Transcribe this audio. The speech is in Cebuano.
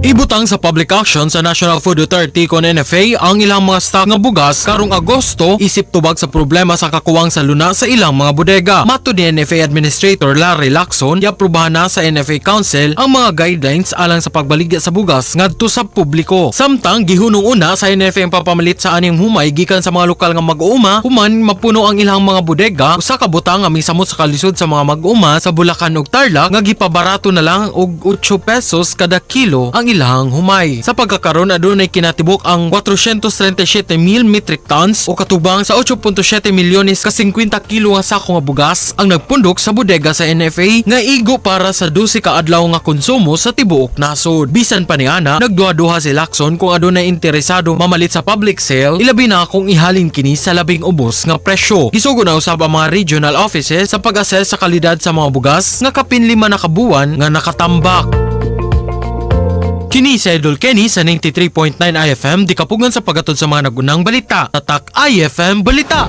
Ibutang sa public auction sa National Food Authority kon NFA ang ilang mga stock nga bugas karong Agosto isip tubag sa problema sa kakuwang sa luna sa ilang mga bodega. Matod ni NFA Administrator Larry Lacson, giaprobahan na sa NFA Council ang mga guidelines alang sa pagbaligya sa bugas ngadto sa publiko. Samtang gihunong una sa NFA ang papamalit sa aning humay gikan sa mga lokal nga mag-uuma human mapuno ang ilang mga bodega, usa ka butang nga misamot sa kalisod sa mga mag-uuma sa Bulacan ug Tarlac nga gipabarato na lang og 8 pesos kada kilo ang ilang humay. Sa pagkakaron, adunay kinatibuk ang 437,000 metric tons o katubang sa 8.7 milyones ka 50 kilo nga sako nga bugas ang nagpundok sa bodega sa NFA nga igo para sa 12 ka adlaw nga konsumo sa tibuok nasod. Bisan pa niana, nagduha-duha si Lacson kung adunay interesado mamalit sa public sale, ilabi na kung ihalin kini sa labing ubos nga presyo. Gisugo na usab ang mga regional offices sa pag-assess sa kalidad sa mga bugas nga kapin 5 na ka buwan nga nakatambak. Kini si Idol Kenny sa 93.9 IFM, di kapugan sa paghatod sa mga nagunang balita. Tatak IFM Balita!